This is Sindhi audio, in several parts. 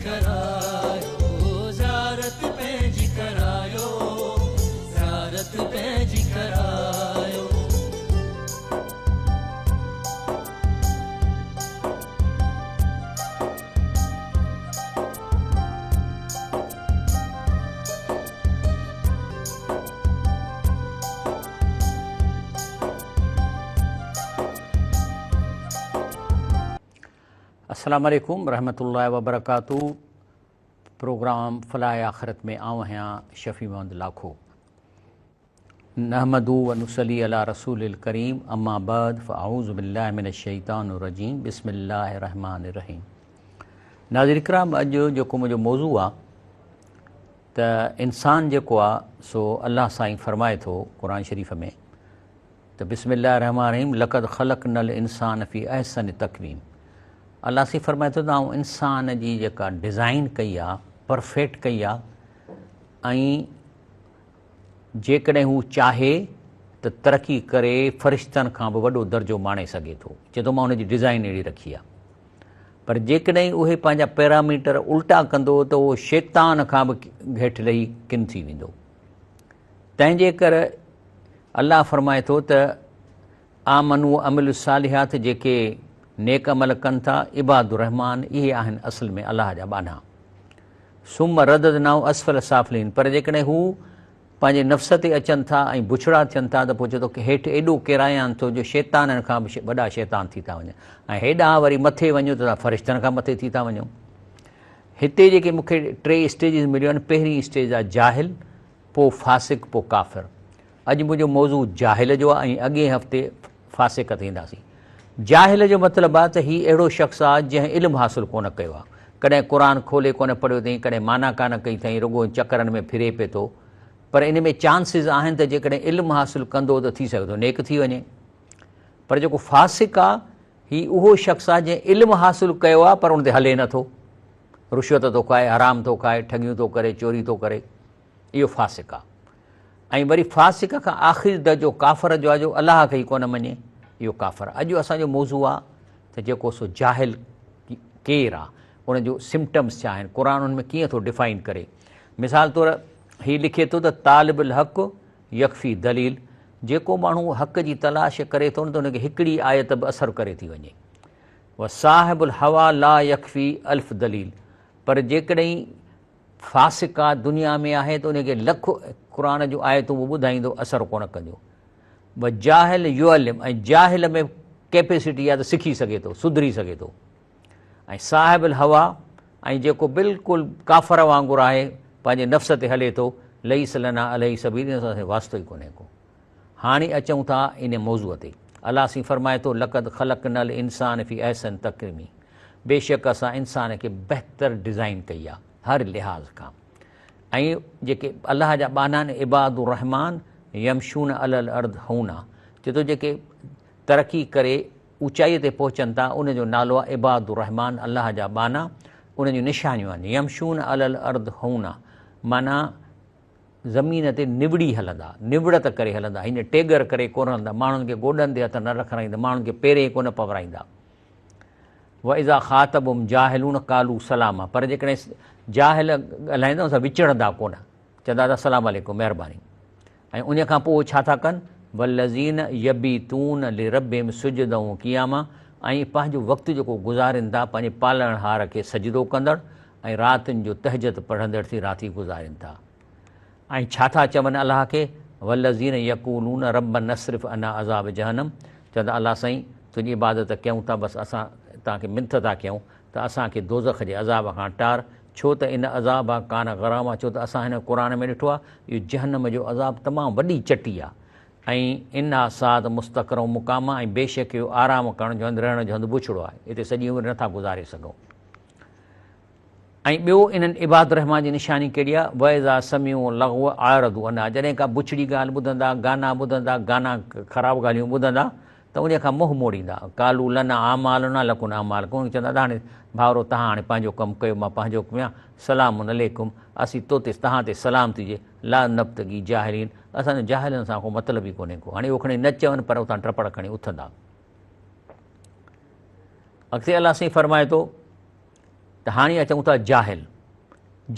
ڪرايو، زيارت پنهنجي ڪرايو، زيارت پنهنجي ڪرايو. السلام عليڪم رحمة الله وبرڪاته پروگرام فلاح آخرت ۾ آئون آهيان شفيع محمد لاکو نحمده ونصلي علي رسول الڪريم اما بعد فاعوذ بالله من الشيطان الرجيم بسم الله الرحمن الرحيم ناظرين کرام اڄ جيڪو منهنجو موضوع آ ته انسان جيڪو آ سو الله سائين فرمائي ٿو قرآن شريف ۾ ته بسم الله الرحمن الرحيم لقد خلقنا الانسان في احسن تقويم الله سائين فرمائي ٿو ته آئون انسان جي جيڪا ڊزائين ڪئي آ پرفيڪٽ ڪئي آ ۽ جيڪڏهن هو چاهي ته ترقي ڪري فرشتن کان به وڏو درجو ماڻي سگهي ٿو چي ٿو مان ان جي ڊزائين اهڙي رکي آ پر جيڪڏهن اهي پنهنجا پيراميٽر الٽا ڪندو ته اهو شيطان کان به هيٺ لهي ڪن ٿي ويندو تنهن جي ڪر الله فرمائي ٿو ته آمنوا وعملوا الصالحات جيڪي نيڪ عمل ڪن ٿا عباد الرحمان اهي آهن اصل ۾ الله جا ٻانها ثم رددناه اسفل سافلين پر جيڪڏهن هو پنهنجي نفس تي اچن ٿا ۽ بڇڙا ٿين ٿا ته پوء چئي ٿو هيٺ ايڏو ڪيرايان ٿو جو شيطانن کان به وڏا شيطان ٿي ٿا وڃن ۽ هيڏانهن وري مٿي وڃو ته فرشتن کان مٿي ٿي ٿا وڃو هتي جيڪي مون کي ٽي اسٽيجز مليون آهن پهرين اسٽيج آهي جاهل پوء فاسق پوء ڪافر. اڄ منهنجو موضوع جاهل جو آهي ۽ اڳئين هفتي فاسق تي اينداسين. جاهل جو مطلب آهي ته هي اهڙو شخص آهي جنهن علم حاصل ڪونه ڪيو آهي. ڪڏهن قرآن کولي ڪونه پڙهيو اٿئين، ڪڏهن معنيٰ ڪانه ڪئي اٿئين، رڳو چڪرن ۾ ڦري پئي ٿو. پر ان ۾ چانسز آهن ته جيڪڏهن علم حاصل ڪندو ته ٿي سگهي ٿو نيڪ ٿي وڃي. پر جيڪو فاسق آهي هي اهو شخص آهي جنهن علم حاصل ڪيو آهي پر ان تي هلي نٿو. رشوت ٿو کائي، حرام ٿو کائي، ٺڳيون ٿو ڪري، چوري ٿو ڪري. اهو فاسق آ ۽ وري فاسق کان آخري درجو ڪافر جو آ جو الله کي ئي ڪونه مڃي اهو ڪافر اڄ اسان جو موضوع آ ته جيڪو سو جاهل ڪير آ ان جو سمپٽمس ڇا آهن قرآن ان ۾ ڪيئن ٿو ڊفائن ڪري مثال طور هي لکي ٿو ته طالب الحق يڪفي دليل جيڪو ماڻهو حق جي تلاش ڪري ٿو نه ته ان کي هڪڙي آيت به اثر ڪري ٿي وڃي وصاحب الهوا لا يڪفي الف دليل پر جيڪڏهن فاسقه دنيا ۾ آهي ته ان کي لک قرآن جون آيتون به ٻڌائيندو اثر ڪونه ڪنديون. وجاهل يعلم ۽ جاهل ۾ ڪيپيسٽي آهي ته سکي سگهي ٿو، سڌري سگهي ٿو. ۽ صاحب الهوا ۽ جيڪو بلڪل ڪافر وانگر آهي پنهنجي نفس تي هلي ٿو، ليس لنا عليه سبيل ان سان اسان جو واسطو ئي ڪونهي ڪو. هاڻي اچون ٿا ان موضوع تي. الله سائين فرمائي ٿو لقد خلقنا الانسان في احسن تقويم بيشڪ اسان انسان کي بهتر ڊزائين ڪئي آهي هر لحاظ کان ۽ جيڪي الله جا ٻانها آهن عباد الرحمان يمشون علي الارض هونا چي ٿو جيڪي ترقي ڪري اوچائي تي پهچن ٿا ان جو نالو آهي عباد الرحمان الله جا ٻانها ان جون نشانيون آهن يمشون علي الارض هونا معنيٰ زمين تي نوڙي هلندا، نوڙت ڪري هلندا، هيئن ٽيڳر ڪري ڪونه هلندا، ماڻهن کي گوڏن تي هٿ نه رکرائيندا، ماڻهن کي پيرين ڪونه پورائيندا. واذا خاطبهم جاهلون قالوا سلاما پر جيڪڏهن جاهل ڳالهائيندا ان سان وچڙندا ڪونه، چوندا ته السلام عليڪم مهرباني ۽ ان کان پوء ڇا ٿا ڪن والذين يبيتون لربهم سجدا وقياما ۽ پنهنجو وقت جيڪو گذارين ٿا پنهنجي پالڻهار کي سجدو ڪندڙ ۽ راتين جو تهجد پڙهندڙ ٿي راتي گذارين ٿا ۽ ڇا ٿا چون الله کي، والذين يقولون ربنا اصرف عنا عذاب جهنم چون ٿا الله سائين تنهنجي عبادت ڪيون ٿا بس اسان توهان کي منٿ ٿا ڪيون ته اسان کي دوزخ جي عذاب کان ٽار ڇو ته ان عذاب ڪان غراما ڇو ته اسان هن قرآن ۾ ڏٺو آهي اهو جهنم جو عذاب تمام وڏي چٽي آهي ۽ انها ساعت مستقر و مقاما ۽ بيشڪ اهو آرام ڪرڻ جو هنڌ رهڻ جو هنڌ بڇڙو آهي اتي سڄي عمر نٿا گذاري سگهون. ۽ ٻيو انهن عباد الرحمان جي نشاني ڪهڙي آهي، واذا سمعوا اللغو اعرضوا عنها جڏهن ڪا بڇڙي ڳالهه ٻڌندا، گانا ٻڌندا، گانا خراب ڳالهيون ٻڌندا ته انهي کان منهن موڙيندا، قالوا لنا اعمالنا لڪم اعمالڪم انهن کي چوندا ته هاڻي ڀائرو توهان هاڻي پنهنجو ڪم ڪيو مان پنهنجو ڪيان، سلام عليڪم اسين تو تي توهان تي سلام ٿجي، لا نبتغي جاهلين اسان جو جاهلن سان ڪو مطلب ئي ڪونهي ڪو، هاڻي اهو کڻي نه چون پر اتان ٽپڙ کڻي اٿندا. اڳتي الله سائين فرمائي ٿو. ته هاڻي اچون ٿا جاهل.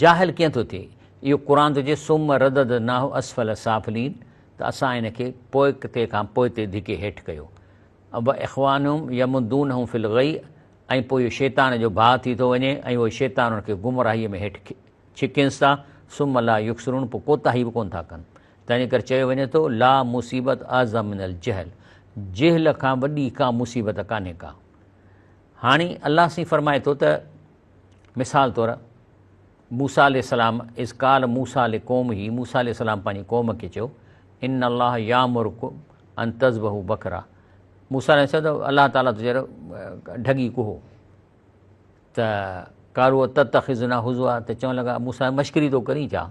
جاهل ڪيئن ٿو ٿئي؟ اهو قرآن ٿو چئي ثم رددناه اسفل سافلين ته اسان هن کي پوئتي کان پوئتي ڌڪي هيٺ ڪيو. واخوانهم يمدونهم في الغي ۽ پوء اهو شيطان جو ڀاء ٿي ٿو وڃي ۽ اهو شيطان ان کي گمراهيء ۾ هيٺ ڇڪينس ٿا، ثم لا يقصرون پوء ڪوتاهي به ڪونه ٿا ڪن. تنهنجي ڪري چيو وڃي ٿو لا مصيبت اعظم من الجهل جهل کان وڏي ڪا مصيبت ڪانهي ڪا. هاڻي الله سائين فرمائي ٿو ته مثال طور موسيٰ عليه السلام اذ قال موسيٰ لقومه موسيٰ عليه السلام پنهنجي قوم کي چيو ان الله يامرڪم ان تذبحوا بقره موسيٰ عليه چيو ته الله تعاليٰ ٿو چئي ڍڳي ڪهو ته قالوا تتخذنا هزوا ته چوڻ لڳا موسيٰ مشڪري ٿو ڪرين ڇا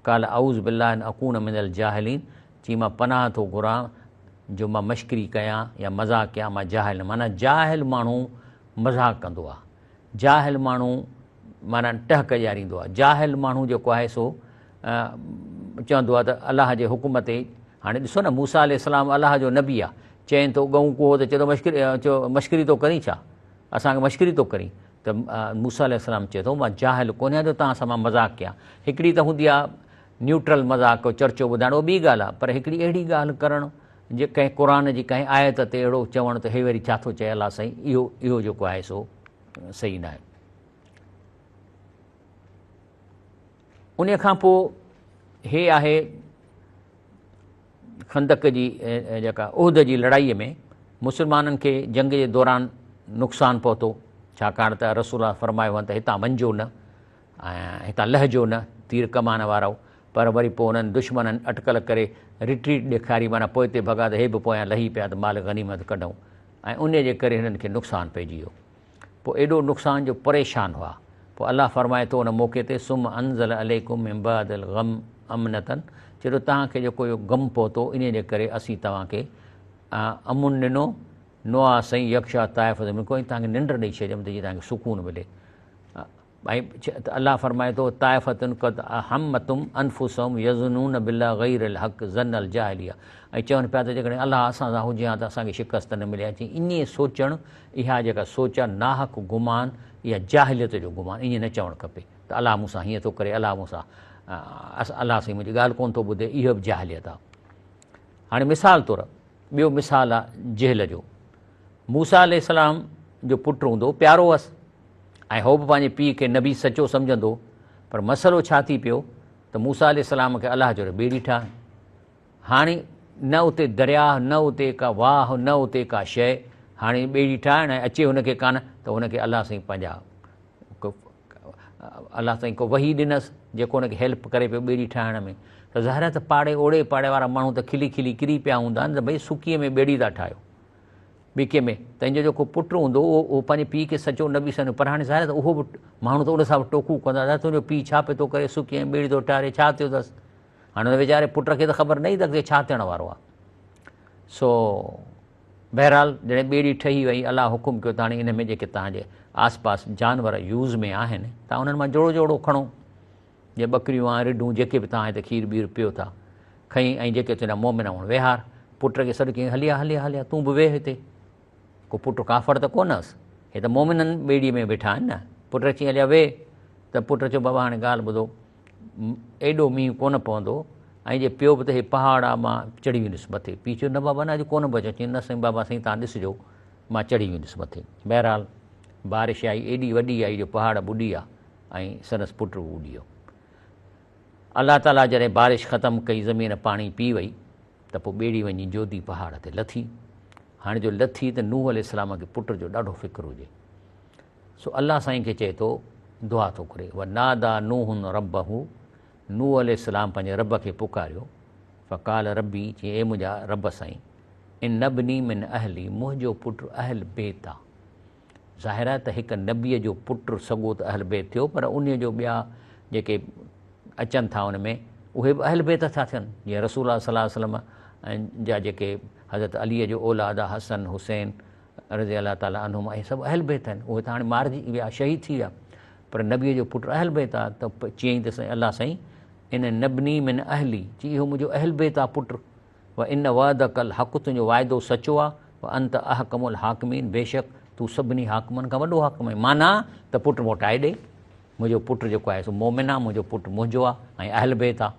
قال اعوذ بالله ان اڪون من الجاهلين چي مان پناهه ٿو گهران جو مان مشڪري ڪيان يا مذاق ڪيان مان جاهل نه معنيٰ جاهل ماڻهو مذاق ڪندو آهي جاهل ماڻهو معنيٰ ٽهڪ ڏياريندو آهي جاهل ماڻهو جيڪو آهي سو چوندو آهي ته الله جي حڪم تي هاڻي ڏسو نه موسيٰ عليه السلام الله جو نبي آهي چئين ٿو ڳئون ڪوهو ته چئي ٿو مشڪري چئو مشڪري ٿو ڪرين ڇا اسان کي مشڪري ٿو ڪرين ته موسيٰ عليه السلام چئي ٿو مان جاهل ڪونهيان جو توهان سان مان مذاق ڪيان. هڪڙي ته هوندي آهي نيوٽرل مذاق چرچو ٻڌائڻ اهو ٻي ڳالهه آهي پر هڪڙي اهڙي ڳالهه ڪرڻ جي ڪنهن قرآن جي ڪنهن آيت تي اهڙو چوڻ ته هي وري ڇا ٿو چئي الله سائين اهو اهو جيڪو آهي سو صحيح ناهي. انهيء کان پوء هي آهي خندق جي جيڪا احد جي لڙائيء ۾ مسلمانن کي جنگ جي دوران نقصان پهتو، ڇاڪاڻ ته رسول الله فرمايو هئن ته هتان وڃجو نه ۽ هتان لهجو نه تير ڪمان وارؤ، پر وري پوء انهن دشمنن اٽڪل ڪري رٽريٽ ڏيکاري معنيٰ پوئتي ڀڳا ته هي به پويان لهي پيا ته مال غنيمت ڪڍون ۽ انهيء جي ڪري هنن کي نقصان پئجي ويو. پوء ايڏو نقصان جو پريشان هئا. پوء الله فرمائي ٿو ان موقعي تي ثم انزل عليڪم من بعد الغم امنة چئي ٿو توهان کي جيڪو اهو غم پهتو انهيء جي ڪري اسين توهان کي امن ڏنو نعاسا يغشيٰ طائفة منڪم ۽ توهان کي ننڊ ڏئي ڇڏيم ته جيئن توهان کي سڪون ملي. ۽ الله فرمائي ٿو طائفة قد اهمتهم انفسهم يظنون بالله غير الحق ظن الجاهليه ۽ چون پيا ته جيڪڏهن الله اسان سان هجي ها ته اسان کي شڪست نه ملي ها چي ائين سوچڻ اها جيڪا سوچ آهي ناحق گمان اها جاهليت جو گمان ائين نه چوڻ کپي ته الله مون سان هيئن ٿو ڪري الله مون سان الله سائين منهنجي ڳالهه ڪونه ٿو ٻڌي اهو به جاهليت آهي هاڻي مثال طور ٻيو مثال آهي جهل جو موسيٰ عليه السلام جو پٽ هوندو پيارو هئس ۽ هو به پنهنجي پيء کي نبي سچو سمجهندو هو، پر مسئلو ڇا ٿي پيو ته موسيٰ عليه السلام کي الله چيو ته ٻيڙي ٺاهه. هاڻي نه اتي درياهه، نه اتي ڪا واهه، نه اتي ڪا شيء، هاڻي ٻيڙي ٺاهڻ ۽ اچي هن کي ڪانه ته هن کي الله سائين پنهنجا الله سائين ڪو وحي ڏنس جيڪو هن کي هيلپ ڪري پيو ٻيڙي ٺاهڻ ۾ ته ظاهر آهي ته پاڙي اوڙي پاڙي وارا ماڻهو ته کلي کلي ڪري پيا هوندا آهن ته ڀئي سڪيء ۾ ٻيڙي ٿا ٺاهيو. ٻيڪي ۾ تنهنجو جيڪو پٽ هوندو اهو اهو پنهنجي پيء کي سچو نبي سمجهندو پر هاڻي ظاهر آهي ته اهو به ماڻهو ته ان سان به ٽوڪون ڪندا ته تنهنجو پيء ڇا پيو ٿو ڪري سڪي ۽ ٻيڙي ٿو ٽاري ڇا ٿيو اٿس هاڻي ان ويچاري پٽ کي ته خبر نه ئي ته اڳتي ڇا ٿيڻ وارو آهي سو بهرحال جڏهن ٻيڙي ٺهي وئي الله حڪم ڪيو ته هاڻي ان ۾ جيڪي توهان جي آس پاس جانور يوز ۾ آهن توهان انهن مان جوڙو جوڙو کڻو جي ٻڪريون آ رڍون جيڪي به توهان هتي کير ٻير پيو ٿا کئين ۽ جيڪي تنهنجا مومن آهن ويهار. پٽ کي سڏ ڪيائين هلي آ هلي آ هلي آ تون به ويهه هتي. ڪو پٽ ڪافر ته ڪونه هئس. هي ته مومنن ٻيڙيء ۾ ويٺا آهن نه. پٽ چيائين هلي آ ويهه ته پٽ چيو بابا هاڻي ڳالهه ٻڌو ايڏو مينهن ڪونه پوندو ۽ جي پيو به ته هي پهاڙ آ مان چڙهي ويندس مٿي. پيء چيو نه بابا نه اڄ ڪونه بچو. چيائين نه سائين بابا سائين توهان ڏسجو مان چڙهي ويندس مٿي. بهرحال بارش آئي ايڏي وڏي آئي جو پهاڙ ٻڏي ويا. ۽ سندس پٽ به ٻڏي ويو. الله تعاليٰ جڏهن بارش ختم ڪئي، زمين پاڻي پي وئي ته پوء ٻيڙي وڃي جودي پهاڙ تي لٿي. هاڻي جو لٿي ته نوح عليه السلام کي پٽ جو ڏاڍو فڪر هجي. سو الله سائين کي چئي ٿو، دعا ٿو گهري، وناديٰ نوح ربه، نوح عليه السلام پنهنجي رب کي پڪاريو، فقال ربي، چيائين اي منهنجا رب سائين، ان ابني من اهلي، منهنجو پٽ اهل بيت آ. ظاهر آهي ته هڪ نبيء جو پٽ سڳو ته اهل بيت ٿيو پر انهيء جو ٻيا جيڪي اچن ٿا ان ۾ اهي به اهل بيت ٿا ٿين جيئن رسول الله صلي الله عليه وسلم جا جيڪي حضرت عليء جو اولاد آهي حسن حسين رضي الله تعالٰي عنهم اهي سڀ اهل بيت آهن اهي ته هاڻي مارجي ويا شهيد ٿي ويا پر نبيء جو پٽ اهل بيت آهي ته چيائين ته الله سائين ان نبني من اهلي چي اهو منهنجو اهل بيت آهي پٽ وان وعدک الحق تنهنجو وعدو سچو آ وانت احڪم الحاڪمين بيشڪ تون سڀني حاڪمن کان وڏو حاڪم آهين. معنيٰ ته پٽ موٽائي ڏي. منهنجو پٽ جيڪو آهي سو مؤمن آهي، منهنجو پٽ منهنجو آهي ۽ اهل بيت آهي.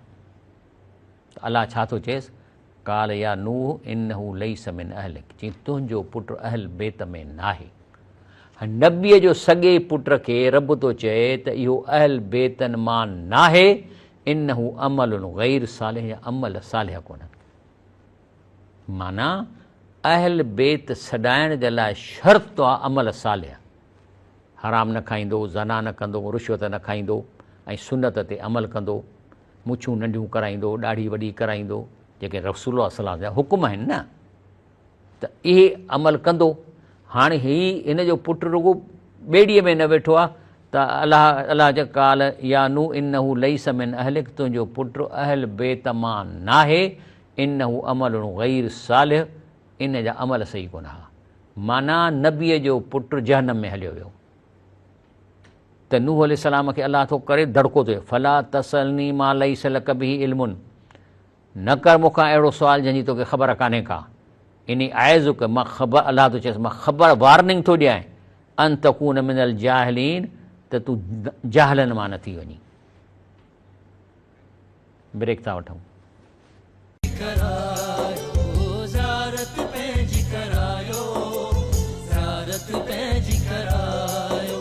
ته الله ڇا ٿو چئيس؟ قال يا نوح انه ليس من اهلڪ، چيائين تنهنجو پٽ اهل بيت ۾ ناهي. هاڻي نبيء جو سڳي پٽ کي رب ٿو چئي ته اهو اهل بيتن مان ناهي، انه عمل غير صالح يا عمل صالح ڪونهن. معنيٰ اهل بيت سڏائڻ جي لاء شرط آ عمل صالح، حرام نه کائيندو، زنا نه ڪندو، رشوت نه کائيندو ۽ سنت تي عمل ڪندو، مڇون ننڍيون ڪرائيندو، ڏاڙهي وڏي ڪرائيندو، جيڪي رسول الله صلي الله عليه وسلم جا حڪم آهن نه ته اهي عمل ڪندو. هاڻي هي هن جو پٽ رڳو ٻيڙيء ۾ نه ويٺو آ ته الله الله چئي قال يا نوح انه ليس من اهلڪ تنهنجو پٽ اهل بيت مان ناهي انه عمل غير صالح ان جا عمل صحيح ڪونه ها. معنيٰ نبيء جو پٽ جهنم ۾ هليو ويو ته نوح عليه السلام کي الله ٿو ڪري دڙڪو ٿو فلا تسألني ما ليس لڪ به علم نه ڪر مون کان اهڙو سوال جنهن جي توکي خبر ڪانهي ڪا. اني اعظک مان خبر الله ٿو چئيس مان خبر وارننگ ٿو ڏيانء ان تڪون من الجاهلين ته تون جاهلن مان نه ٿي وڃين. بريڪ ٿا وٺون. ڪرايو زيارت پنهنجي ڪرايو زيارت پنهنجي ڪرايو.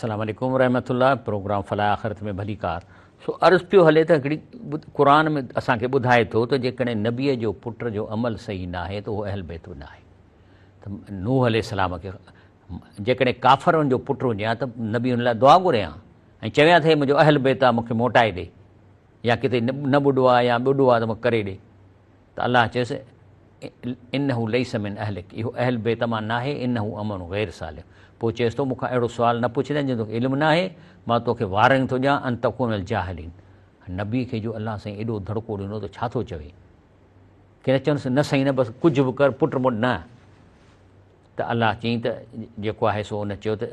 السلام عليڪم ورحمة الله پروگرام فلاح آخرت ۾ ڀليڪار سو عرض پيو هلي ته هڪڙي قرآن ۾ اسان کي ٻڌائي ٿو ته جيڪڏهن نبيء جو پٽ جو عمل صحيح ناهي ته اهو اهل بيت به ناهي ته نوح عليه السلام کي جيڪڏهن ڪافر ان جو پٽ هجي ها ته نبي ان لاء دعا گهري ها ۽ چوي ها ته هي منهنجو اهل بيت آهي مون کي موٽائي ڏي يا ڪٿي نه ٻڏو آهي يا ٻڏو آهي ته مون کي ڪري ڏي ته الله چيس انه ليس من اهلڪ اهو اهل بيت مان ناهي انه عمل غير صالح پوء چيس ٿو مون کان اهڙو سوال نه پڇجانء جنهن توکي علم ناهي مان توکي وارنگ ٿو ڏيان ان تڪون من الجاهلين نبي کي جو الله سائين ايڏو ڌڙڪو ڏنو ته ڇا ٿو چوي ڪي نه چونس نه سائين نه بس ڪجهه به ڪر پٽ مٽ نه ته الله چيائين ته جيڪو آهي سو ان چيو ته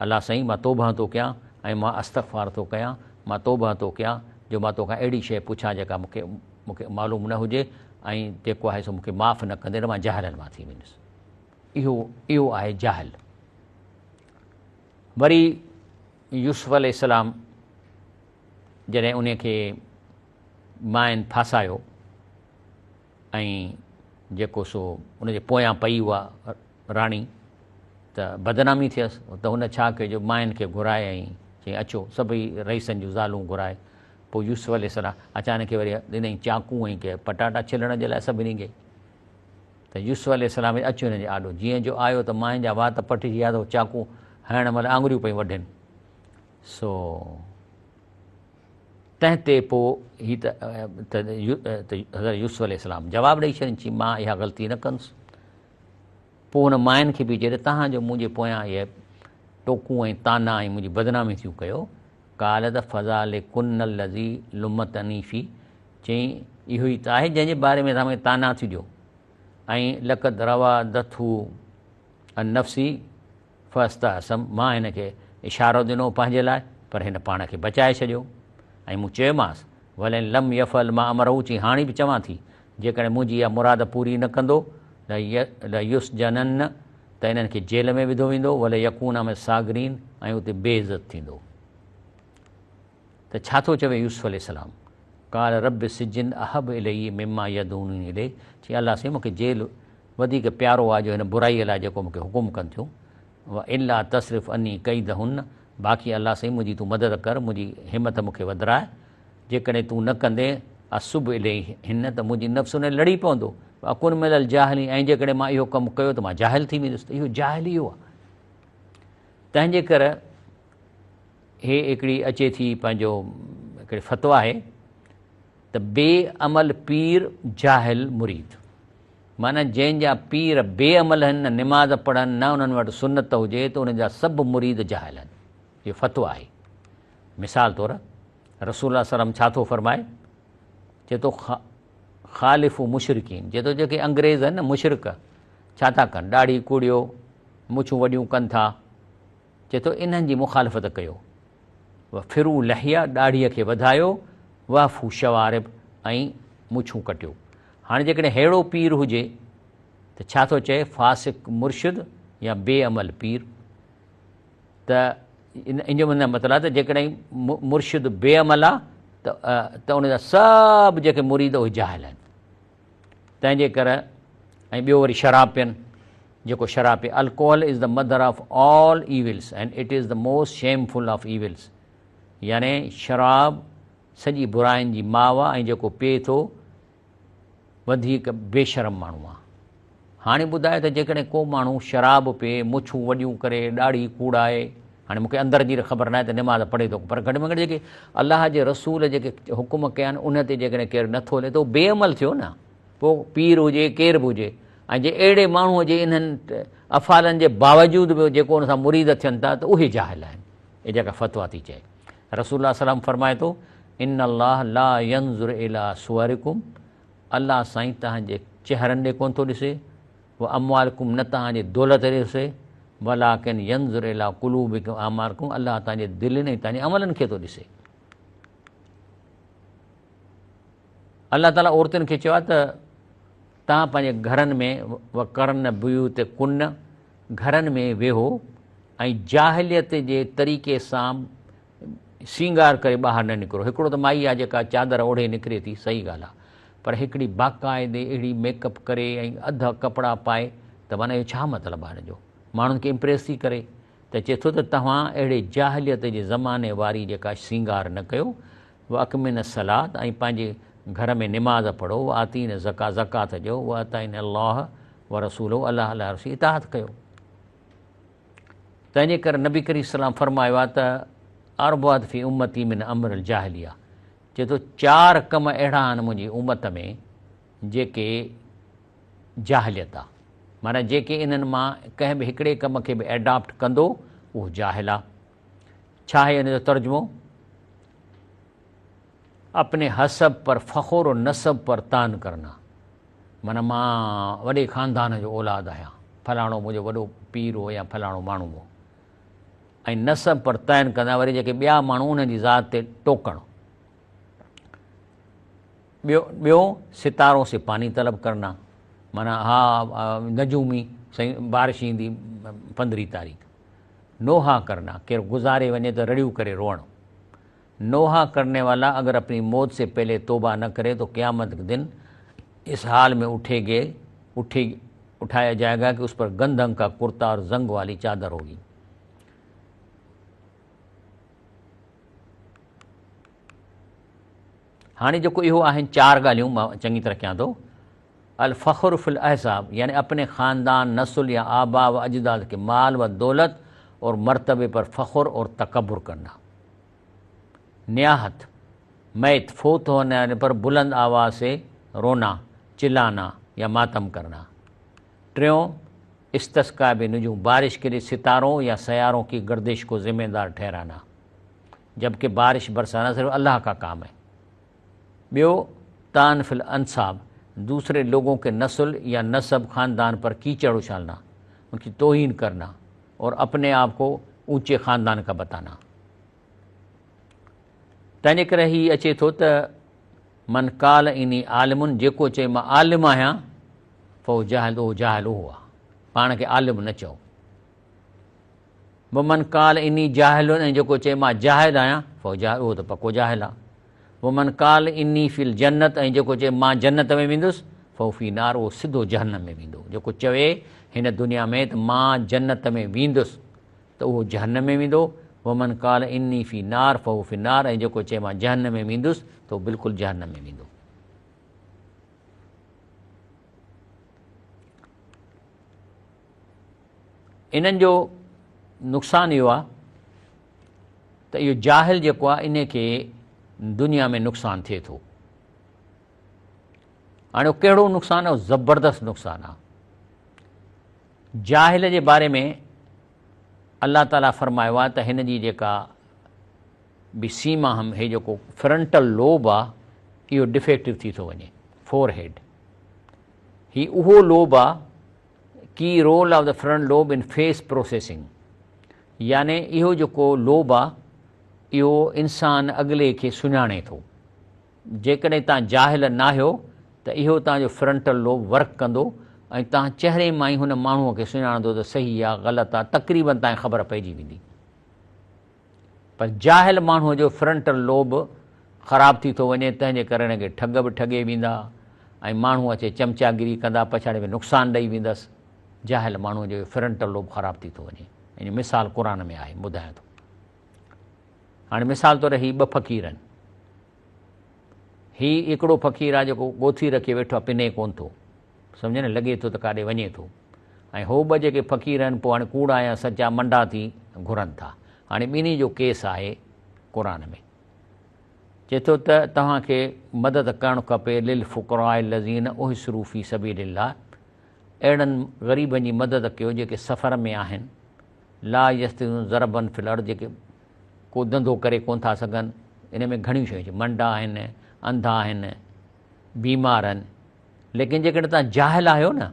الله سائين مان توبهه ٿو ڪيان ۽ مان استغفار ٿو ڪيان مان توبهه ٿو ڪيان جو مان توکان اهڙي شيء پڇان جيڪا مون کي مون کي معلوم نه هجي ۽ جيڪو آهي سو مون کي معاف نه ڪندين ته مان جاهلن مان ٿي ويندس اهو اهو آهي جاهل وري يوسف عليه السلام جڏهن ان کي مائن ڦاسايو ۽ جيڪو سو ان جي پويان پئي اها راڻي ته بدنامي ٿيس ته هن ڇا ڪيو جو ماين کي گهرائي ۽ چيائين اچو سڀئي رئيسن جون زالون گهرائي پوء يوسف عليه السلام اچانڪ وري ڏنائين چاقو ۽ ڪي پٽاٽا ڇلڻ جي لاء سڀني کي ته يوسف عليه السلام اچو هن جي آڏو جيئن جو آيو ته ماين جا وات پٽجي ويا ته چاقو هڻڻ مهل آڱريون پيون وڍين سو تنهن تي پوء هي ته حضرت يوسف عليه السلام جواب ڏئي ڇڏين چي مان اها غلطي نه ڪندس. پوء هن ماين کي به چيو ته توهان جو منهنجي پويان اهي ٽوڪون ۽ طعنا ۽ منهنجي بدنامي ٿيون ڪيو. قالت فذلڪن الذي لمتني فيه چيائين اهو ئي ته آهي جنهن جي باري ۾ توهان مون کي طعنا ٿيون ڏيو ۽ لقد راودته عن نفسي فاستعصم، مان هن کي اشارو ڏنو پنهنجي لاء، پر هن پاڻ کي بچائي ڇڏيو ۽ مون چيومانس، ولئن لم يفعل ما امره چي هاڻي به چوان ٿي، جيڪڏهن منهنجي اها مراد پوري نه ڪندو، ليسجنن ته انهن کي جيل ۾ وڌو ويندو، وليڪون من الصاغرين ۽ اتي بي عزت ٿيندو. ته ڇا ٿو چوي يوسف عليه السلام، قال رب السجن احب الي مما يدعونني اليه، چي الله سائين مون کي جيل وڌيڪ پيارو آهي جو هن برائيء لاء جيڪو مون کي حڪم ڪن ٿيون، والا تصرف عني ڪيدهن، باقي الله سائين منهنجي تون مدد ڪر، منهنجي همت مون کي وڌراء، جيڪڏهن تون نه ڪندين، اصب اليهن، ته منهنجي نفس ان لڙي پوندو، واڪن من الجاهلين، ۽ جيڪڏهن مان اهو ڪم ڪيو ته مان جاهل ٿي ويندس، ته اهو جاهل اهو آهي. تنهن جي ڪري هي هڪڙي اچي ٿي پنهنجو هڪڙي فتويٰ آهي ته بي عمل پير جاهل مريد معنيٰ جنهن جا پير بي عمل آهن نه نماز پڙهن نه انهن وٽ سنت هجي ته انهن جا سڀ مريد جاهل آهن اهو فتويٰ آهي مثال طور رسول الله صلي الله عليه وسلم ڇا ٿو فرمائي چئي ٿو خالفو مشرڪين، چئي ٿو جيڪي انگريز آهن نه مشرڪ، ڇا ٿا ڪن، ڏاڙهي ڪوڙيو، مڇون وڏيون ڪن ٿا، چئي ٿو انهن جي مخالفت ڪيو. وفرو لحيه، ڏاڙهيء کي وڌايو، واعفو شوارب، ۽ مڇون ڪٽيو. هاڻي جيڪڏهن ههڙو پير هجي ته ڇا ٿو چئي، فاسق مرشد يا بي عمل پير. ته ان جو مطلب آهي ته جيڪڏهن مرشد بي عمل آهي ته ان جا سڀ جيڪي مريد اهي جاهل آهن. تنهن جي ڪري ۽ ٻيو وري شراب پين، جيڪو شراب P, Alcohol is the mother of all evils and it is the most shameful of evils، يعني شراب سڄي براين جي ماء آهي ۽ جيڪو پيئي ٿو وڌيڪ بي شرم ماڻهو آهي. هاڻي ٻڌايو ته جيڪڏهن ڪو ماڻهو شراب پي، مڇون وڏيون ڪري، ڏاڙهي ڪوڙائي، هاڻي مون کي اندر جي خبر ناهي ته نماز پڙهي ٿو پر گهٽ ۾ گهٽ جيڪي الله جي رسول جيڪي حڪم ڪيا آهن ان تي جيڪڏهن ڪير نٿو هلي ته اهو بي عمل ٿيو نه، پوء پير هجي ڪير به هجي ۽ جي اهڙي ماڻهوء جي انهن افعالن جي باوجود به جيڪو ان سان مريد ٿين ٿا ته اهي جاهل آهن. هي جيڪا فتويٰ ٿي چئي. رسول الله صلعم فرمائي ٿو، ان الله لا ينظر الي صورڪم، الله سائين توهان جي چهرن ڏي ڪونه ٿو ڏسي، و اموالڪم، نه توهان جي دولت ڏي ڏسي، ولڪن ينظر الي قلوبڪم اعمالڪم، الله توهان جي دلين ۽ توهان جي عملن کي ٿو ڏسي. الله تعاليٰ عورتن کي چيو آهي ته توهان پنهنجي گهرن ۾ وقرن بيوتڪن، گهرن ۾ ويهو ۽ جاهليت جي طريقي سان سينگار ڪري ٻاهر نه نڪرو. هڪڙو ته مائي آهي جيڪا چادر اوڙهي نڪري ٿي، صحيح ڳالهه آهي، پر هڪڙي باقاعدي اهڙي ميڪ اپ ڪري ۽ اڌ ڪپڙا پائي ته معنيٰ اهو ڇا مطلب آهي هن جو؟ ماڻهن کي امپريس ٿي ڪري ته چئي ٿو ته توهان اهڙي جاهليت جي زماني واري جيڪا سينگار نه ڪيو، واقمن الصلوة ۽ پنهنجي گهر ۾ نماز پڙهو، وآتين الزڪاة زڪوات ڏيو، واطعن الله ورسوله الله الله رسول جي اطاعت ڪيو. تنهن جي ڪري نبي ڪريم صلي الله عليه وسلم فرمايو آهي ته اربعة في امتي من امر الجاهليه، چئي ٿو چار ڪم اهڙا آهن منهنجي امت ۾ جيڪي جاهليت آهي، معنيٰ جيڪي انهن مان ڪنهن به هڪڙي ڪم کي به ايڊاپٽ ڪندو اهو جاهل آهي. ڇا آهي ان جو ترجمو؟ اپني حسب پر فخر و نسب پر طعن ڪرنا، معنيٰ مان وڏي خاندان جو اولاد آهيان، فلاڻو منهنجو وڏو پير هو يا فلاڻو ماڻهو هو، ۽ نسب پر طعن ڪندا، وري جيڪي ٻيا ماڻهو انهن جي ذات تي ٽوڪڻ. ٻيو ستارون سي پاني طلب ڪرنا، معنيٰ ها نجومي سائين بارش ايندي پندرهين تاريخ. نوحا ڪرنا، ڪير گذاري وڃي ته رڙيون ڪري روئڻ. نوحا ڪرني والا اگر اپني موت سي پهلي توبه نه ڪري تو قيامت ڪي دن اس حال ۾ اٺي گي، اٺي، اٺايا جائي گا ڪي اس پر گندم ڪا ڪرتا اور زنگ والي چادر هوگي. هاڻي جيڪو اهو آهن چار ڳالهيون مان چڱي طرح ڪيان ٿو. الفخر في الاحساب يعني اپني خاندان، نسل يا آباء و اجداد ڪي مال و دولت اور مرتبي پر فخر اور تڪبر ڪرنا. نياحت، ميت، فوت هوني پر بلند آواز سي رونا، چلانا يا ماتم ڪرنا. ٽيون، استسقاء بالنجوم، بارش ڪي لئي ستارون يا سيارون ڪي گردش ڪو ذمه دار ٺهرانا، جبڪه بارش برسانا صرف الله ڪا ڪام هي. ٻيو، طعن في الانساب، دوسري لوگون ڪي نسل يا نسب خاندان پر ڪيچڙ اڇالنا، ان ڪي توهين ڪرنا اور اپني آپ ڪو اونچي خاندان ڪا بتانا. تنهن جي ڪري هي اچي ٿو ته من قال اني عالم، جيڪو چئي مان عالم آهيان، فهو جاهل، اهو جاهل اهو آهي، پاڻ کي عالم نه چئو. ومن قال اني جاهل، ۽ جيڪو چئي مان جاهل آهيان، فهو جاهل، اهو ته پڪو جاهل آهي. ومن قال اني في الجنت، ۽ جيڪو چئي مان جنت ۾ ويندس، فهو في نار، اهو سڌو جهنم ۾ ويندو. جيڪو چوي هن دنيا ۾ ته مان جنت ۾ ويندس ته اهو جهنم ۾ ويندو. ومن قال اني في نار فهو في النار، ۽ جيڪو چئي مان جهنم ۾ ويندس ته اهو بلڪل جهنم ۾ ويندو. انهن جو نقصان اهو آهي ته اهو جاهل جيڪو آهي ان کي دنيا ۾ نقصان ٿئي ٿو. هاڻي اهو ڪهڙو نقصان آهي؟ زبردست نقصان آهي. جاهل جي باري ۾ الله تعاليٰ فرمايو آهي ته هن جي جيڪا به سيما هم هي جيڪو فرنٽل لوب آهي اهو ڊفيڪٽو ٿي ٿو وڃي. Forehead، هي اهو لوب آ، Key role of the front lobe in face processing، يعني اهو جيڪو لوب آ اهو انسان اڳلي کي سڃاڻي ٿو. جيڪڏهن توهان جاهل ناهيو ته اهو توهان جو فرنٽل لوب ورڪ ڪندو ۽ توهان چهري مان ئي هن ماڻهوء کي سڃاڻندو ته صحيح آ غلط آ، تقريبن توهان کي خبر پئجي ويندي. پر جاهل ماڻهوء جو فرنٽل لوب خراب ٿي ٿو وڃي تنهن جي ڪري هن کي ٺڳ به ٺڳي ويندا ۽ ماڻهو اچي چمچاگيري ڪندا پڇاڙي ۾ نقصان ڏئي ويندس. جاهل ماڻهوء جو فرنٽل لوب خراب ٿي ٿو وڃي. ان جو مثال قرآن ۾ آهي، ٻڌايان ٿو. هاڻي مثال طور هي ٻه فقير آهن. هي هڪڙو فقير آهي جيڪو ڳوٿري رکي ويٺو آهي پني ڪونه ٿو. سمجهه نه لڳي ٿو ته ڪاڏي وڃي ٿو. ۽ هو ٻه جيڪي فقير آهن پوء هاڻي ڪوڙا يا سچا منڊا ٿي گهرن ٿا. هاڻي ٻنهي جو ڪيس آهي قرآن ۾. چئي ٿو ته توهان کي مدد ڪرڻ کپي للفقراء الذين احصروا في سبيل الله اهڙن غريبن جي مدد ڪيو جيڪي سفر ۾ آهن لا يستطيعون ضربا في الارض جيڪي ڪو ڌنڌو ڪري ڪونه ٿا سگهن. ان ۾ گهڻيون شيون اچن منڊا آهن، انڌا آهن، بيمار آهن. ليڪن جيڪڏهن توهان جاهل آهيو نه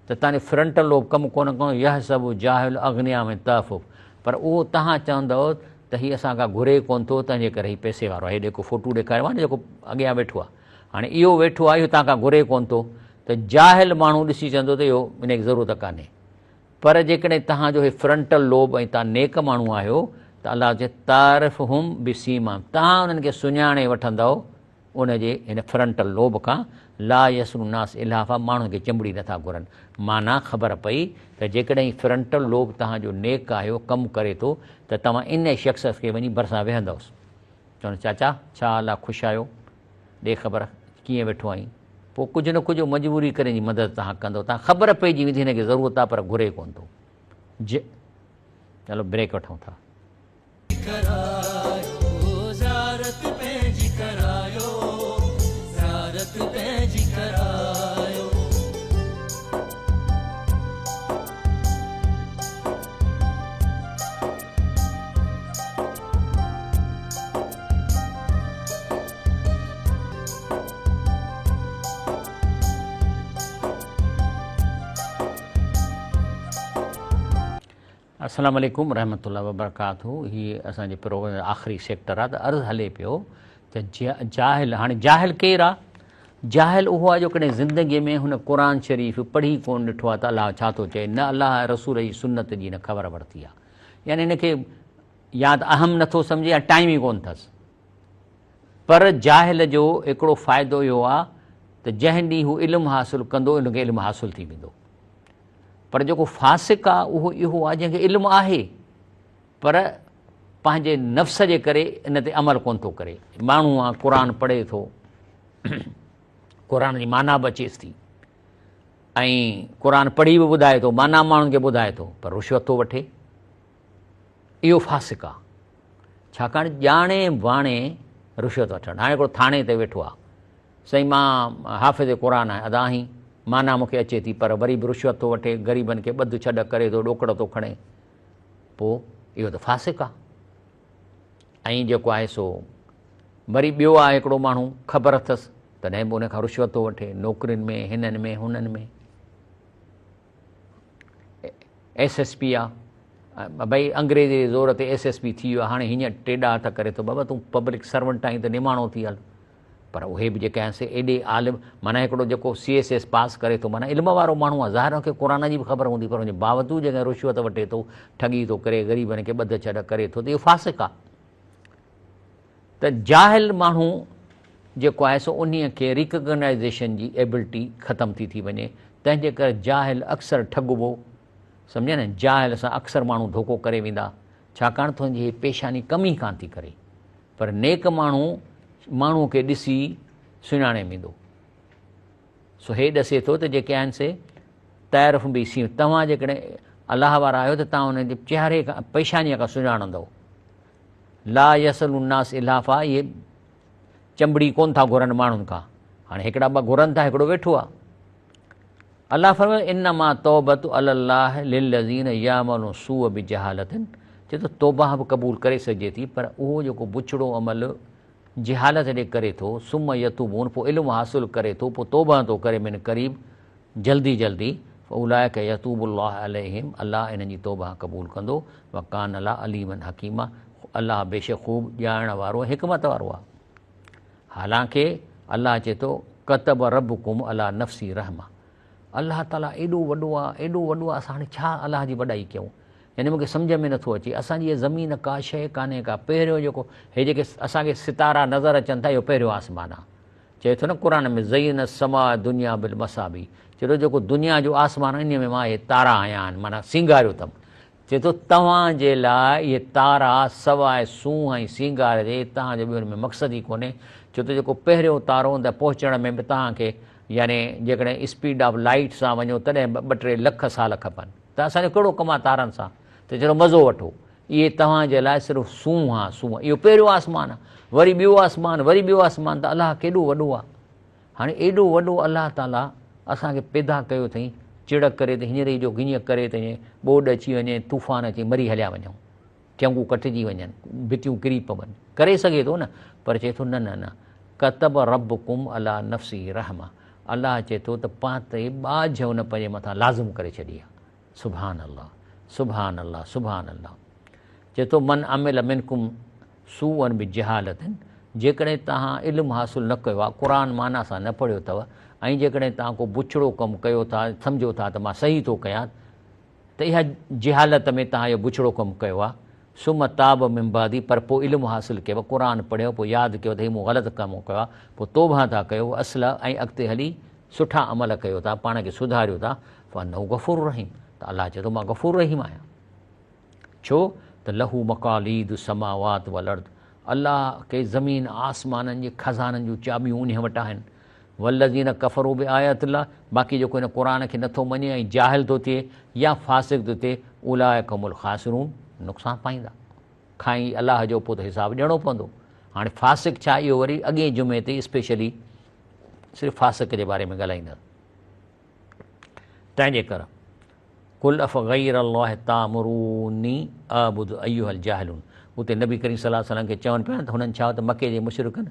ته توهان جو فرنٽل لوب ڪم ڪونه ڪندو، يحسب الجاهل اغنياء من التعفف، پر اهو توهان چوندؤ ته هي اسان کان گهري ڪونه ٿو تنهن جي ڪري هي پئسي وارو آهي. هي جيڪو فوٽو ڏيکاريو آهي نه جيڪو اڳيان ويٺو آهي، هاڻي اهو ويٺو آهي اهو توهان کان گهري ڪونه ٿو ته جاهل ماڻهو ڏسي چوندو ته اهو ان کي ضرورت ڪانهي. پر جيڪڏهن توهان جو هي فرنٽل لوب ۽ توهان نيڪ ماڻهو آهيو ته الله چئي تعرفهم بسيماهم توهان انهن کي سڃاڻي وٺندؤ ان جي هن فرنٽل لوب کان لا يسألون الناس الحافا ماڻهن کي چنبڙي نٿا گهرن معنيٰ خبر پئي ته جيڪڏهن هي فرنٽل لوب توهان جو نيڪ آهيو ڪم ڪري ٿو ته توهان ان شخص کي وڃي ڀرسان ويهندؤس چوندس چاچا ڇا حال آ خوش آهيو ڏي خبر ڪيئن ويٺو آهين؟ پوء ڪجهه نه ڪجهه مجبوري ڪري جي مدد توهان ڪندو تان خبر پئجي ويندي هن کي ضرورت آهي پر گهري ڪونه ٿو. ج هلو بريڪ وٺون ٿا. ڪرايو زيارت پنهنجي ڪرايو زيارت پنهنجي ڪرايو. السلام عليڪم ورحمة الله وبرڪاته هي اسان جي پروگرام جو آخري سيڪٽر آ ته عرض هلي پيو ته جاهل هاڻي جاهل ڪير آ جاهل اهو آ جو ڪڏهن زندگي ۾ هن قرآن شريف پڙهي ڪون ڏٺو آ ته الله ڇا ٿو چئي نه الله رسول جي سنت جي نه خبر ورتي آ يعني هن کي يا ته اهم نٿو سمجهي يا ٽائيم ئي ڪون اٿس پر جاهل جو هڪڙو فائدو اهو آ ته جنهن ڏينهن هو علم حاصل ڪندو ان کي علم حاصل ٿي ويندو. پر جيڪو فاسق آ اهو اهو آ جنهن کي علم آهي پر پنهنجي نفس جي ڪري ان تي عمل ڪونه ٿو ڪري. ماڻهو آ قرآن پڙهي ٿو، قرآن جي معنيٰ به اچيس ٿي ۽ قرآن پڙهي به ٻڌائي ٿو، معنيٰ ماڻهن کي ٻڌائي ٿو پر رشوت ٿو وٺي. اهو فاسق آ. ڇاڪاڻ ڄاڻي واڻي رشوت وٺڻ. هاڻي هڪڙو ٿاڻي تي ويٺو آ. سائين مان حافظ قرآن آهيان. ادا آهين. معنيٰ مون کي اچي ٿي پر وري به رشوت ٿو وٺي، غريبن کي ٻڌ ڇڏ ڪري ٿو، ڏوڪڙ ٿو کڻي. پوء اهو ته فاسق آ. ۽ جيڪو آهي سو وري ٻيو آهي هڪڙو ماڻهو خبر اٿس تڏهن به ان کان رشوت ٿو وٺي، نوڪرين ۾ هنن ۾ هنن ۾. ايس ايس پي آ ڀئي انگريزي جي زور تي ايس ايس پي ٿي ويو آ هاڻي هينئر ٽيڏا هٿ ڪري ٿو بابا تون پبلڪ سرونٽ آهين ته نماڻو ٿي هل پر اهي به جيڪي آهن سي ايڏي عالم معنيٰ هڪڙو جيڪو سي ايس ايس پاس ڪري ٿو معنيٰ علم وارو ماڻهو آ ظاهر ان کي قرآن جي به خبر هوندي پر ان جي باوجود جيڪڏهن رشوت وٺي ٿو ٺڳي ٿو ڪري غريبن کي ٻڌ ڇڏ ڪري ٿو ته اهو فاسق آ ته جاهل ماڻهو جيڪو آهي سو انهيء کي ريڪگنائيزيشن جي ايبلٽي ختم ٿي ٿي وڃي، تنهن جي ڪري جاهل اڪثر ٺڳبو، سمجهيو نه، جاهل سان اڪثر ماڻهو ڌوڪو ڪري ويندا، ڇاڪاڻ ته هن جي هي پيشاني ڪم ئي ڪانه ٿي ڪري، پر نيڪ ماڻهو ماڻهوء کي ڏسي سڃاڻي ويندو. سو هي ڏسي ٿو ته جيڪي آهن سي تعرف به سين، توهان جيڪڏهن الله وارا آهيو ته توهان انهن جي چهري کان، پيشانيء کان سڃاڻندؤ. لا يسأل الناس الحافا اهي چنبڙي ڪونه ٿا گهرن ماڻهن کان. هاڻي هڪڙا ٻه گهرن ٿا هڪڙو ويٺو آهي. الله فرمايو انما توبة علي الله للذين يعملون السوء بجهالة چي ٿو توبه به قبول ڪري سگهجي ٿي پر اهو جيڪو بڇڙو عمل جهالت ڏي ڪري ٿو، ثم يتوبون پوء علم حاصل ڪري ٿو پوء توبه ٿو ڪري من قريب جلدي جلدي، فاولئک يتوب الله عليهم الله انهن جي توبه قبول ڪندو، وڪان الله عليما حڪيما الله بيشڪ خوب ڄاڻڻ وارو ۽ حڪمت وارو آهي. حالانڪه الله چئي ٿو ڪتب ربڪم علي نفسه رحمة الله تعاليٰ ايڏو وڏو آ ايڏو وڏو آ اسان هاڻي ڇا الله جي وڏائي ڪيون يعني مونکي سمجهه ۾ نٿو اچي اسان جي هيء زمين ڪا شيء ڪانهي ڪا پهريون جيڪو هي جيڪي اسان کي ستارا نظر اچن ٿا اهو پهريون آسمان آ چئي ٿو نه قرآن ۾ زين السماء الدنيا بالمصابيح چئي ٿو جيڪو دنيا جو آسمان انهيء ۾ مان اهي تارا هنيا آهن معنيٰ سينگاريو اٿم چئي ٿو توهان جي لاء اهي تارا سواء سونهن ۽ سينگار جي توهان جو ٻيو ان ۾ مقصد ئي ڪونهي، ڇو ته جيڪو پهريون تارو ان تائين پهچڻ ۾ به توهان کي يعني جيڪڏهن اسپيڊ آف لائيٽ سان وڃو تڏهن به ٻه ٽي لک سال کپن ته اسان جو ڪهڙو ڪم آهي تارن سان ته چلو مزو وٺو اهي توهان جي لاء صرف سونهن آهي سونهن اهو پهريون آسمان آهي وري ٻيو آسمان وري ٻيو آسمان ته الله ڪيڏو وڏو آهي. هاڻي ايڏو وڏو الله تعاليٰ اسان کي پيدا ڪيو اٿئي، چڙ ڪري ته هينئر ئي جو هيئن ڪري ته ائين ٻوڏ اچي وڃي، طوفان اچي مري هليا وڃون، ٽينگون ڪٽجي وڃن، ڀتيون ڪري پون، ڪري سگهي ٿو نه، پر چئي ٿو نه نه نه، ڪتب ربڪم علي نفسه رحمة، الله چئي ٿو ته پان تي ٻاجهه ان پنهنجي مٿان لازم ڪري ڇڏي آهي. سبحان الله سبحان الله سبحان الله چئي ٿو من عمل منڪم سوءا بجهالة جيڪڏهن توهان علم حاصل نه ڪيو آهي قرآن معنيٰ سان نه پڙهيو اٿو ۽ جيڪڏهن توهان ڪو بڇڙو ڪم ڪيو ٿا سمجهو ٿا ته مان صحيح ٿو ڪيان ته اها جهالت ۾ توهان اهو بڇڙو ڪم ڪيو آهي ثم تاب من بعده پر پوء علم حاصل ڪيو قرآن پڙهيو پوء ياد ڪيو ته هي مون غلط ڪم ڪيو آهي پوء توبه ٿا ڪيو اصلح ۽ اڳتي هلي سٺا عمل ڪيو ٿا، پاڻ کي سڌاريو ٿا، فانه غفور رحيم ته الله چئي ٿو مان غفور رحيم آهيان. ڇو ته له مقاليد السماوات والارض الله کي زمين آسمانن جي خزانن جون چاٻيون انهي وٽ آهن. والذين ڪفروا بآيات الله باقي جيڪو هن قرآن کي نٿو مڃي ۽ جاهل ٿو ٿئي يا فاسق ٿو ٿئي اولئڪ هم الخاسرون نقصان پائيندا. کائين الله جو پوء ته حساب ڏيڻو پوندو. هاڻي فاسق ڇا اهو وري اڳئين جمعي تي اسپيشلي صرف فاسق جي باري ۾ ڳالهائيندس. تنهن جي ڪر قل افغير الله تامروني اعبد ايها الجاهلون اتي نبي ڪريم صلي الله عليه وسلم کي چون پيا ته هنن ڇا ته مڪي جي مشرڪن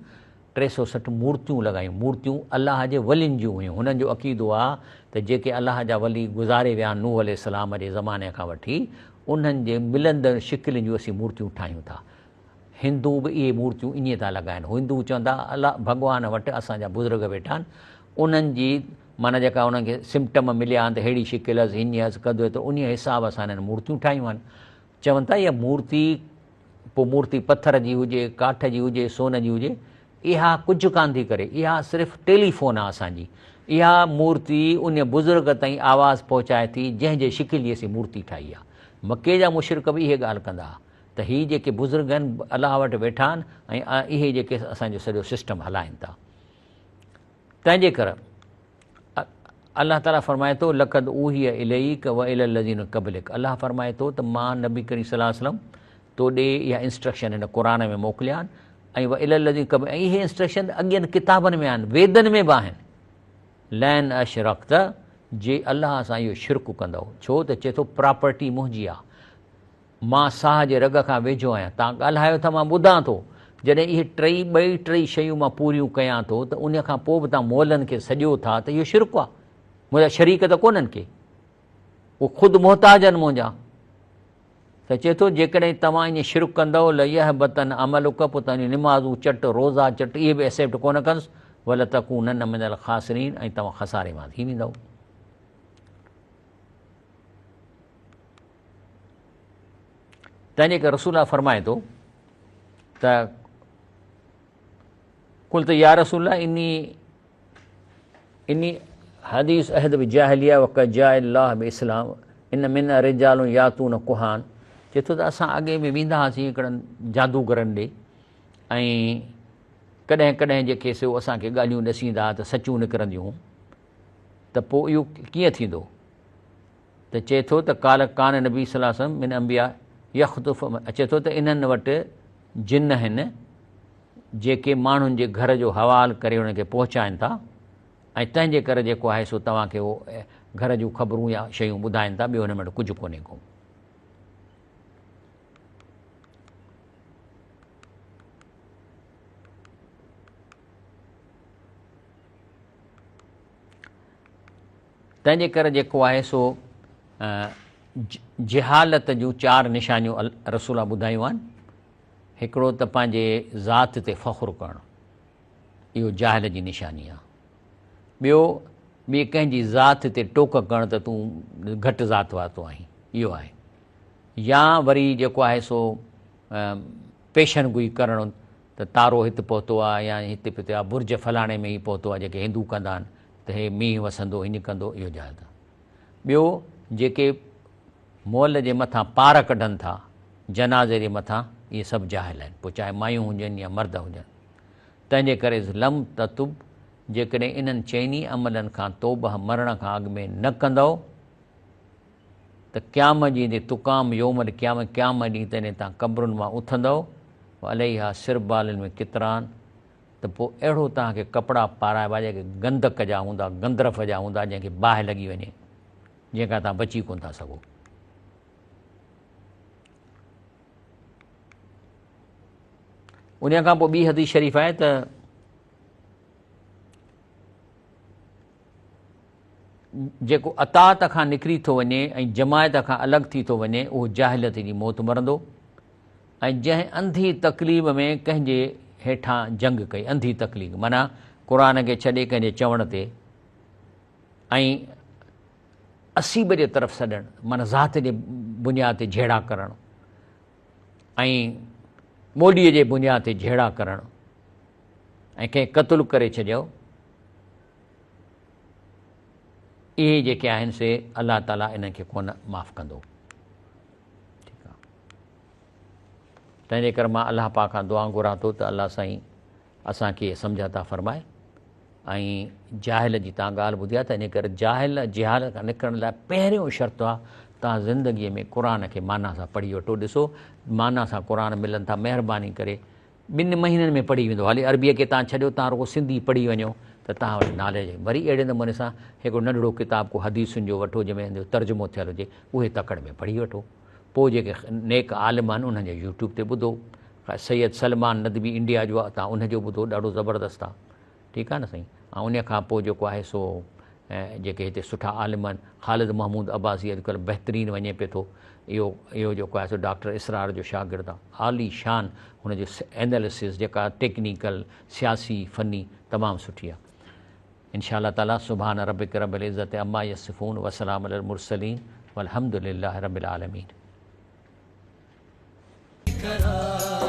360 مورتيون لڳايون مورتيون الله جي ولين جون هيون هنن جو عقيدو آ ته جيڪي الله جا ولي گذاري ويا نوح عليه السلام جي زماني کان وٺي انهن جي ملندڙ شڪلين جون اسين مورتيون ٺاهيون ٿا هندو به اهي مورتيون ائين ٿا لڳائن. هندو چوندا الله ڀڳوان وٽ اسان جا بزرگ ويٺا آهن انهن جي معنيٰ جيڪا انهن کي سمپٽم مليا آهن ته ههڙي شڪل هئس هيئن هئس قد هيترو انهيء حساب سان انهن مورتيون ٺاهيون آهن. چون ٿا اها مورتي پوء مورتي پٿر جي هجي ڪاٺ جي هجي سون جي هجي اها ڪجهه ڪانه ٿي ڪري اها صرف ٽيليفون آهي اسان جي اها مورتي ان بزرگ تائين آواز پهچائي ٿي جنهن جي شڪل جي اسين مورتي ٺاهي آهي. مڪي جا مشرڪ به اهي ڳالهه ڪندا ها. ته هي جيڪي بزرگ آهن الله وٽ ويٺا آهن ۽ اهي جيڪي اسان جو سڄو سسٽم هلائن ٿا تنهن جي ڪر الله تعالي فرمائي ٿو لقد اوحي اليڪ و الي الذين قبلڪ الله فرمائي ٿو ته مان نبي ڪريم صلي الله عليه وسلم تو ڏي اها انسٽرڪشن هن قرآن ۾ موڪليا آهن ۽ و الي الذين قبل ۽ اهي انسٽرڪشن اڳين ڪتابن ۾ آهن ويدن ۾ به آهن لئن اشرڪت جي الله سان اهو شرڪ ڪندو ڇو ته چئي ٿو پراپرٽي منهنجي آهي مان ساهه جي رڳ کان ويجهو آهيان. توهان ڳالهايو ٿا مان ٻڌان ٿو. جڏهن اهي ٽئي ٻئي ٽئي شيون مان پوريون ڪيان ٿو ته ان کان پوء به توهان مئلن کي سڏيو ٿا ته اهو شرڪ آهي. منهنجا شريڪ ته ڪونهن ڪي. اهي خود محتاج آهن منهنجا. ته چئي ٿو جيڪڏهن توهان ائين شرڪ ڪندؤ ليحبطن عملک پوء توهان جون نمازون چٽ، روزا چٽ اهي به ايسيپٽ ڪونه ڪندس ولتڪونن من الخاسرين ۽ توهان خساري مان ٿي ويندؤ. تنهن جي ڪري رسول الله فرمائي ٿو ته قلت يا رسول الله اني اني حديث عهد بجاهليه وقد جاء الله باسلام ان من رجال ياتون ڪهان چي ٿو ته اسان اڳي ۾ ويندا هئاسين هڪڙن جادوگرن ڏي ۽ ڪڏهن ڪڏهن جيڪي سو اسان کي ڳالهيون ڏسيندا ته سچون نڪرنديون ته پوء اهو ڪيئن ٿيندو ته چئي ٿو ته قال ڪان نبي صلي الله عليه وسلم من انبياء يخطف اچي ٿو ته انهن وٽ جن آهن جيڪي ماڻهن جي گهر جو حوال ڪري انهن کي پهچائن ٿا ۽ تنهن جي ڪري جيڪو آهي سو توهان کي اهو گهر جون خبرون يا شيون ٻڌائن ٿا ٻيو هنن وٽ ڪجهه ڪونهي ڪو. تنهن جي ڪري جيڪو آهي سو جهالت جون چار نشانيون رسول الله ٻڌايون آهن. هڪڙو ته پنهنجي ذات تي فخر ڪرڻ، اهو جاهل جي نشاني آهي. ٻيو ٻئي ڪنهن جي ذات تي ٽوڪ ڪرڻ ته تون گهٽ ذات وارو آهين، اهو آهي. يا وري جيڪو آهي سو پيشن گوئي ڪرڻ ته تارو هت پهتو آهي يا هتي پهتو آهي، برج فلاڻي ۾ هي پهتو آهي، جيڪي هندو ڪندا آهن ته هي مينهن وسندو هيئن ڪندو، اهو جاهل آهي. ٻيو جيڪي مئل جي مٿان پار ڪڍن ٿا جنازي جي مٿان، اهي سڀ جاهل آهن، پوء چاهي مايون هجن يا مرد هجن. تنهن جي ڪري لم تتب جيڪڏهن انهن چئني عملن کان توبه مرڻ کان اڳ ۾ نه ڪندؤ ته قيامت جي ڏينهن تقام يوم القيامة قيامت ڏينهن تڏهن توهان قبرن مان اٿندؤ وعليها سربال من قطران ته پوء اهڙو توهان کي ڪپڙا پارائبا جيڪي گندڪ جا هوندا، گندرف جا هوندا، جنهن کي باهه لڳي وڃي، جنهن کان توهان بچي ڪونه ٿا سگهو. انهيء کان پوء ٻي حديث شريف آهي ته جيڪو اطاعت کان نڪري ٿو وڃي ۽ جماعت کان الڳ ٿي ٿو وڃي اهو جاهليت جي موت مرندو ۽ جنهن انڌي تقليب ۾ ڪنهن جي هيٺان جنگ ڪئي، انڌي تقليد معنيٰ قرآن کي ڇڏي ڪنهن جي چوڻ تي ۽ عصيب جي طرف سڏڻ معنيٰ ذات جي بنياد تي جهيڙا ڪرڻ ۽ ٻوليء جي بنياد تي جهيڙا ڪرڻ ۽ ڪنهن قتل ڪري ڇڏيو، اهي جيڪي آهن سي الله تعاليٰ انهن کي ڪونه معاف ڪندو. ٺيڪ آهي، تنهن جي ڪري مان الله پاڪ کان دعا گهران ٿو ته الله سائين اسان کي سمجهه عطا فرمائي. ۽ جاهل جي تان ڳالهه ٻڌي آهي ته ان ڪري جاهل جهالت کان نڪرڻ لاء پهريون شرط آهي تان زندگيء ۾ قرآن کي معنيٰ سان پڙهي وٺو. ڏسو معنيٰ سان قرآن ملن ٿا، مهرباني ڪري ٻن مهينن ۾ پڙهي ويندو. حالي عربيء کي تان ڇڏيو، تان رڳو سنڌي پڙهي وڃو ته تان وٽ ناليج. وري اهڙي نموني سان هڪڙو ننڍڙو ڪتاب ڪو حديثن جو وٺو جنهن ۾ ان جو ترجمو ٿيل هجي، اهي تڪڙ ۾ پڙهي وٺو. پوء جيڪي نيڪ عالم آهن انهن جو يوٽيوب تي ٻڌو. سيد سلمان ندوي انڊيا جو آهي، تان ان جو ٻڌو، ڏاڍو زبردست آهي. ٺيڪ آهي نه سائين. ۽ ان کان پوء جيڪو آهي سو جيڪي هتي سٺا عالم آهن، خالد محمود عباسي اڄڪلهه بهترين وڃي پئي ٿو. اهو اهو جيڪو آهي سو ڊاڪٽر اسرار جو شاگرد آهي. عالي شان هن جو اينالسز جيڪا ٽيڪنيڪل، سياسي، فني تمام سٺي آهي. انشاء الله تعالي سبحان ربک رب العزت عما يصفون وسلام علي المرسلين والحمد لله رب العالمين. ڪرايو.